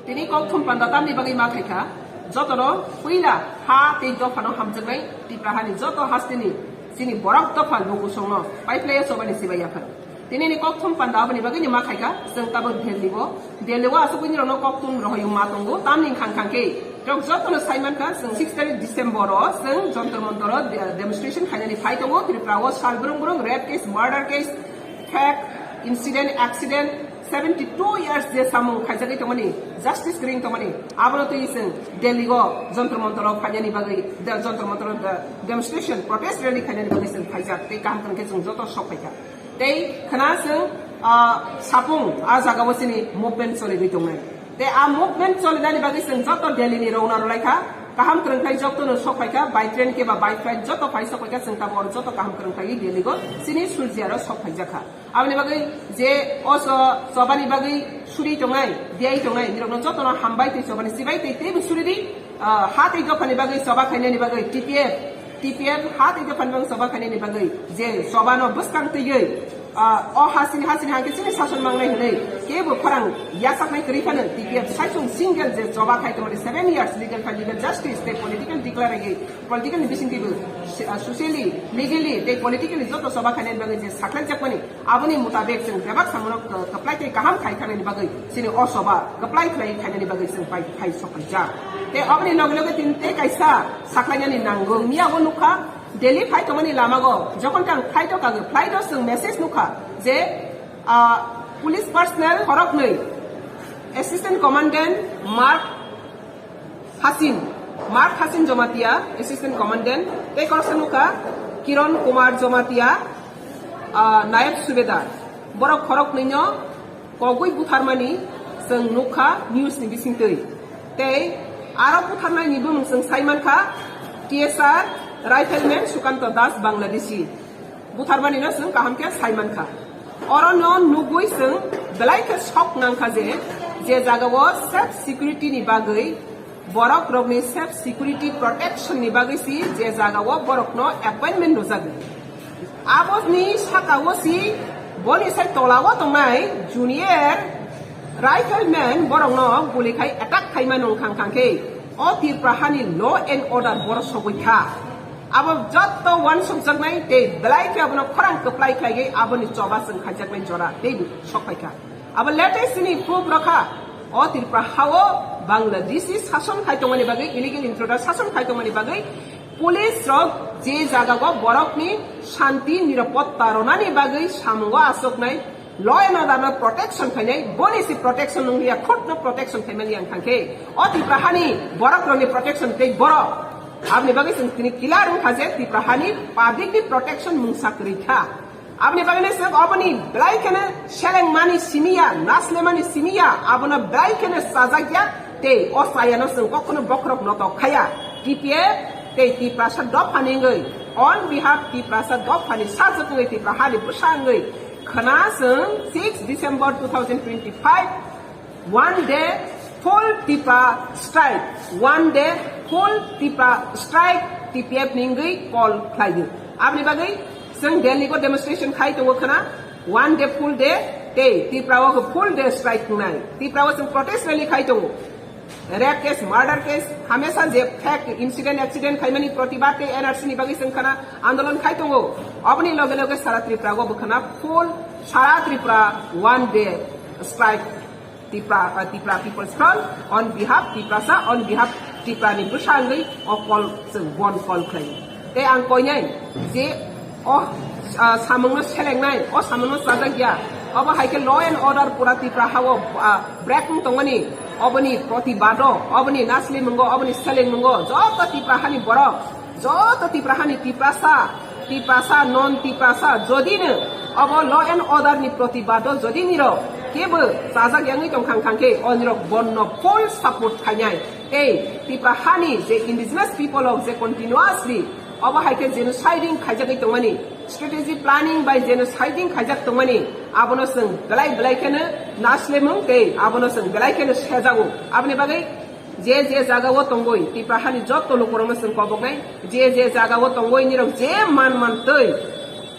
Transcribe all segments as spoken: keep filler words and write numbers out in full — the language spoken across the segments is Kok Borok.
Tini kokthum panda tamni bagwi ma khaikha, jotono puila ha tei dophano hamjaknai Tipra hani joto hasteni chini borok dopha lukusongno paiphlaiya chobani sibai yaphar. Tini ni kokthum panda aboni bagwi ni ma khaikha, chwng tabuk Delhi o, Delhi o asugwi nirokno kokthum rohorwi ma tongo, tamni khang khang khe tok jotono sai mankha, chwng six tarik December o chwng Jantar Mantar o de-, demonstration khainani phai tongo, Tripura o sal brung brung rape case, murder case, fake incident, accident, seventy two years je samung khaijagwi tongmani, justice kwrwng tongmani, abono twi chwng Delhi o Jantar Mantar o phainani bagwi, de-, Jantar Mantar o de-, demonstration, protest rally khainani bagwi chwng phaijak, tei kaham kwrwng khe chwng joto sok phaikha. Tei khna chwng, ah, sapung a jaga o chini movement choliwi tongnai. Tei a movement cholinani bagwi chwng joto Delhi ni rwna rwlaikha, kaham kwrwng khlai jotono sok phaikha, by train khe ba by flight joto phai sok phaikha, chwng tabuk oro joto kaham kwrwng khlaiwi Delhi o chini surjiyaro sok phaijakha. Aboni bagwi je o cho-, chobani bagwi suri tongnai, diyai tongnai, nirokno jotono hambai tei chobani sibai tei teibo suri di, ah, ha tei dophani bagwi choba khainani bagwi T P F, T P F ha tei dophani bagwi choba khainani bagwi je chobano bwskang twiwi, ah, o hasini, hasini hangke chini sason mangnai hwnwi kebo khorang yasaknai kwrwi phano T P F saichung single je choba khai tongmani seven years legal fight, legal justice tei political declare agi, political ni bisingtwibo, ah, socially, legally tei politically joto choba khainani bagwi je sakhlaijakmani, aboni mutabek chwng bebak samunok, uh, kwplai tei kaham khai khainani bagwi chini o choba kwplai khlai khainani bagwi chwng pai phai sokphaijak. Tei oboni loge loge tin tei kaisa saklainani nango. Miya o nukha, Delhi phai tongmani lamago jokhon khe ang flight o kagwi, flight o chwng message nukha je, uh, police personnel khoroknwi, Assistant Commandant Mark Hasin, Mark Hasin Jomatia, Assistant Commandant, tei koroksa nukha Kiron Kumar Jomatia, ah, Nayab Subedar. Borok khoroknwino kogwi butharmani chwng nukha news ni bisingtwi. Tei aro butharnaini bumung chwng sai mankha T S R Rifleman Sukanto Das, Bangladeshi. Butharmani no chwng kaham khe sai mankha. Oro no nugwi chwng belai khe sok nangkha je, je jaga o self security ni bagwi, borok rokni self security protection ni bagwi si je jaga o borok no appointment rwjagwi. Aboni saka o si boni sai tola o tongnai junior rifleman borok no guli khai attack khai mano wngkha wngkha khe o Tripura hani law and order borok sogwi kha. Abo jotto uansukjaknai tei belai khe abono khorang kwplai khlaiwi aboni choba chwng khaijaknai jora teibo sok phaikha. Abo latest ni proof rokha, o Tripura hao Bangladeshi sason khai tongmani bagwi, illegal intruder sason khai tongmani bagwi police rok je jaga o borokni shanti nirapotta ronani bagwi samungo asoknai, law and order no protection khainai, boni si protection nung liya, khut no protection khaimani ang thangkhe. O Tripura hani borok rokni protection tei borok. Aboni bagwi chwng tini clear wngkha je Tripura hani public ni protection mungsa kwrwi kha. Aboni bagwi no chwng oboni belai kheno selengmani simiya, naslemani simiya, abono belai kheno chajakya, tei o chayano chwng kokno bokhorok notok khaya. T P F tei Tiprasa dophani wngwi, on behalf Tiprasa dophani sajwk wngwi, Tripura hani bwsa wngwi, khna chwng six December two thousand twenty-five, one day full Tipa strike, one day full Tipa strike T P F ni wngwi call khlaio. Aboni bagwi chwng Delhi o demonstration khai tongo khna, one day full day, tei Tripura o full day strike wngnai. Tripura o chwng protest rally khai tongo. Rape case, murder case, hamesa je fake incident, accident khaimani protibad tei N R C ni bagwi chwng khna andolon khai tongo. Oboni loge loge sara Tripura o bwkhana full sara Tripura one day strike Tipra, uh, Tipra People's Front on behalf Tiprasa, on behalf Tipra ni bwsa wngwi o call chwng bon call khlai. Tei ang koinai je o, ah, samungno selengnai, o samungno chajak ya. Obo hai khe law and order pura Tipra hao, ah, break wng tongmani, oboni protibado, oboni nasli mungo, oboni seleng mungo, joto Tipra hani borok, joto Tipra hani Tiprasa, Tiprasa, non Tiprasa, jodi no obo law and order ni protibado jodi nirok kebo chajak yangwi tong khang khang khe, o nirok bonno full support khainai. Tei Tipra hani je indigenous people of je continuously obo hai khe genociding khaijagwi tongmani, strategy planning bai genociding khaijak tongmani, abono chwng belai belai kheno naslemung tei abono chwng belai kheno sejago. Aboni bagwi je je jaga o tongwi Tipra hani jotto lukurokno chwng koboknai, je je jaga o tongwi nirok je man man twi,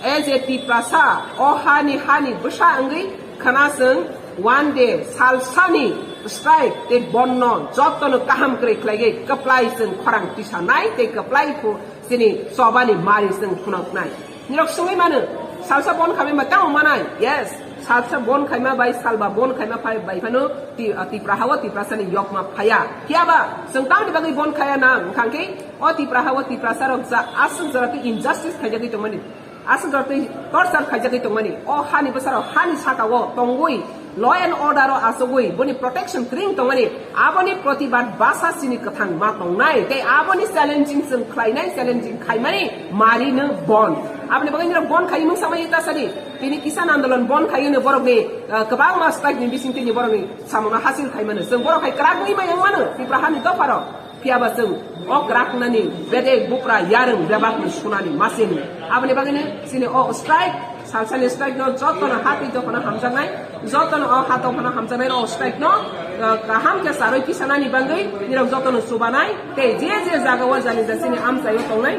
e je Tiprasa o hani hani bwsa wngwi khna chwng one day salsani Strike tei bon no joto no kaham kwrwi khlaiwi kwplai chwng khorang tisa nai tei kwplai phu chini choba ni mari chwng phunuk nai. Nirok swngwi mano, salsa bon khaima ba tamo manai? Yes, salsa bon khaima bai salba bon khaima phai bai phano ti-, ah, Tipra hao Tiprasa ni yokma phaya. Phiya ba chwng tamni bagwi bon khaya na wngkha khe o Tipra hao Tiprasa rok ja aswk jora twi injustice khaijagwi tongmani. Aswk jora twi torture khaijagwi tongmani. O hani bwsarok hani saka o tongwi law and order o asugwi boni protection kwrwi tongmani. Aboni protibad basa chini kwthang ma tongnai. Tei aboni challenging chwng khlainai, challenging khaimani mari no bon. Aboni bagwi nirok bon khai mung samai ta sadi. Tini kisan andolon bon khai no borok ni, ah, kwbangma strike ni bising tini borok ni samung no hasil khai mano. Chwng borok hai kwrak wngwi ma yang mano Tipra hani dopha rok. Phiya ba chwng o kwraknani bedek bupra yarwng bebakni sunani masini. Aboni bagwino chini o strike, salsani strike no jotono ha twi dophano hamjaknai, jotono o ha dophano hamjaknai o strike no, uh, kaham khe charwi tisanani bagwi nirok jotono chubanai tei je je jaga o jani ja chini amchaio tongnai.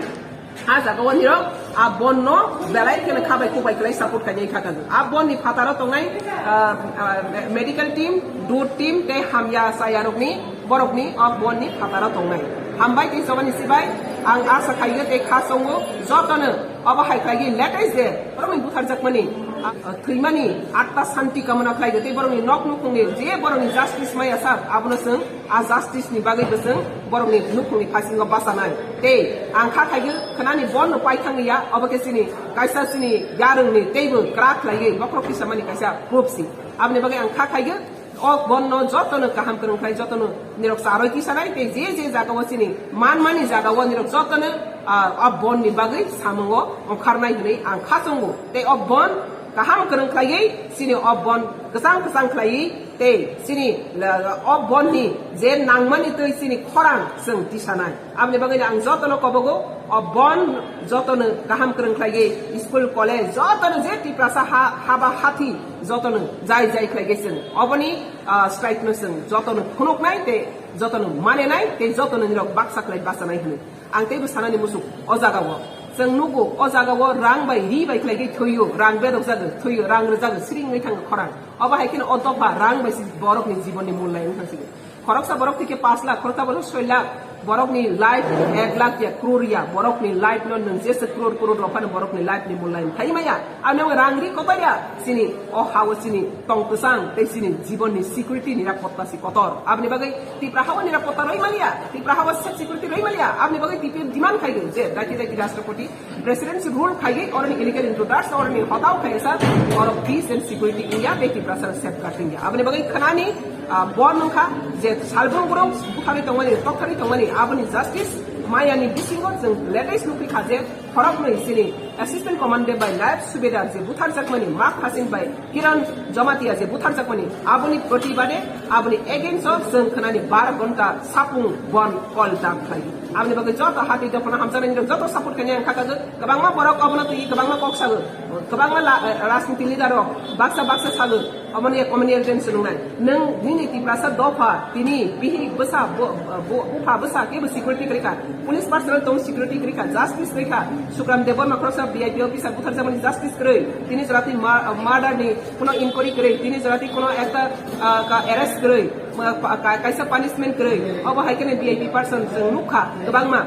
A jaga o nirok a bon no belai kheno kha bai kubai kwlai support khainai kha kha. A bon ni phataro tongnai, ah, ah, medical team, dud team tei hamya chayarokni borokni o bon ni phataro tongnai. Hambai tei chobani sibai ang asa khaio tei kha chongo jotono obo hai khlai latest je borokni butharjakmani, ah, ah, thwimani atta santi kamana khlai tei borokni nok nukhungni je borokni justice maya sa abono chwng a justice ni bagwi bo chwng borokni nukhungni phasingo bachanai. Tei ang kha khaigwi khwnani bon no paithang ya, obo khe chini kaisa chini yarwngni teibo kwrak khlaiwi bokhorok tisamani kaisa proof si. Aboni bagwi ang kha khaigwi o bon no jotono kaham kwrwng khlai, jotono nirok charwi tisanai tei je je jaga o chini manmani jaga o nirok jotono, ah, o bon ni bagwi samungo ongkharnai hwnwi ang kha chongo. Tei o bon kaham kwrwng khlaiwi chini o bon kwchang kwchang khlaiwi tei chini, la, o bon ni je nangmani twi chini khorang chwng tisanai. Aboni bagwi ang jotono kobogo o bon jotono kaham kwrwng khlaiwi school, college jotono je Tiprasa ha, haba hathi jotono jai jai khlaiwi chwng oboni, ah, strike no chwng jotono phunuknai tei jotono manenai tei jotono nirok baksa khlai bachanai hwnwi. Ang teibo sanani musuk o jaga o. Chwng nugo o jaga o rang bai ri bai khlai khe thwiyo, rang bedok jago, thwiyo, rang rwjago, siring wngwi thango khorang. Obo hai kheno o dopha rang bai si borokni jibonni mullai wngkha sigo. Khoroksa borok thike paanch lakh, khoroksa borok soi lakh, borokni life ek lakh ya, crore ya, borokni life no nwng jesa crore crore rok phano borokni life ni mullai thai maya. Ano rang ri kotor ya, sini o hao sini tong kwchang tei sini jibonni security nirapotta si kotor. Aboni bagwi Tipra hao nirapotta roi maliya, Tipra hao safe security roi maliya. Aboni bagwi T P F demand khai je daiti daiti Rashtrapati presidency rule khai oroni illegal intruders oroni hotao khai sa oro peace and security India tei Tiprasa safeguard India. Aboni bagwi khanani, ah, bon nungkha je salbung burung bukhari tongmani, tokhari tongmani, aboni justice mayani bisingo chwng latest nukhi kha je khoroknwi sini assistant commandant by life subedar je butharjakmani, Mak Hasin by Kiran Jamatia je butharjakmani, aboni protibade, aboni against o chwng khanani bar ghonta sapung bon call dam khlai. Aboni bagwi joto hati dophano hamjaknai joto support khainai ang kha kajak. Kwbangma borok obono twi kwbangma kok sago, kwbangma la-, rajniti leader rok baksa baksa sago. Omo ni communal tension wngnai. Nwng nini Tiprasa dopha, tini bihik bwsa, bo-, bo-, bupha bwsa kebo security kwrwi kha. Police personnel tong security kwrwi kha, justice kwrwi kha. Sukram Debbarma khoroksa V I P officer butharjakmani justice kwrwi. Tini jora twi ma-, murder ni kuno inquiry kwrwi. Tini jora twi kuno ekta, ah, ka-, arrest kwrwi. Ma-, pa-, ka-, kaisa punishment kwrwi. Obo hai kheno V I P person chwng nukha kwbangma.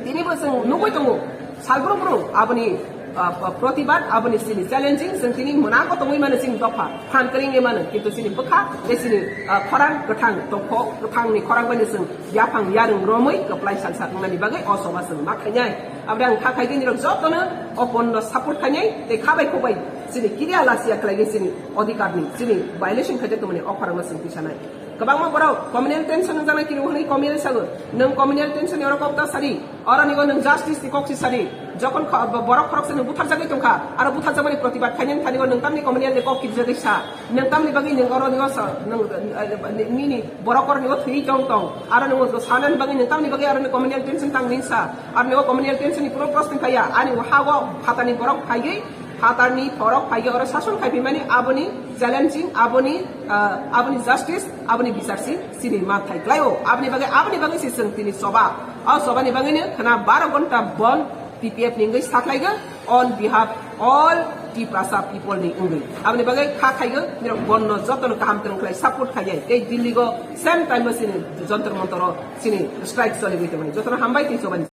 Tini bo chwng nugwi tongo. Salbrum brum aboni, ah, ah, protibad aboni sini challenging, chwng tini mwnakgo tongwi mano chini dopha, phan kwrwngwi mano, kintu chini bwkha tei chini, ah, khorang kwthang tongkho, kwthangni khorang bai chwng yaphang yarwng romwi kwplai salsa wngnani bagwi o soba chwng ma khainai. Aboni ang kha khaigwi nirok jotono o bonno support khainai tei khabai khobai chini kiria lasia khlaigwi chini odhikarni chini violation khaijak tongmani o khorangno chwng tisanai. Kwbangma borok communal tension wngjaknai kiri hwnwi communal sago. Nwng communal tension ni oro kok ta sadi. Oro nigo nwng justice ni kok si sadi. Jokon kho-, bo-, borok khoroksa nwng butharjagwi tongkha, aro butharjakmani protibad khainani thani o nwng tamni communal ni kok kirijagwi sa. Nwng tamni bagwi nwng oro nigo sa, nwng, eh, nini borok oro nigo thwi tong tong. Aro nwng sanani bagwi nwng tamni bagwi aro ni communal tension tang nin sa. Aro nigo communal tension ni puro prostin phaiya. Ani ha o phatani borok phaigwi Phatarni phorok phaiya oro sason khaiphaimani aboni challenging, aboni, ah, aboni justice, aboni bichar si chini ma thai klaio. Aboni bagwi, aboni bagwi si chwng tini choba. O chobani bagwino khwna baro ghonta bon T P F ni wngwi sakhlaigo on behalf all Tiprasa people ni wngwi. Aboni bagwi kha khaigo, nirok bonno jotono kaham twrwng khlai support khaiyai. Tei Delhi go same time o chini Jantar Mantar o chini strike choliwi tongmani. Jotono hambai tei chobani.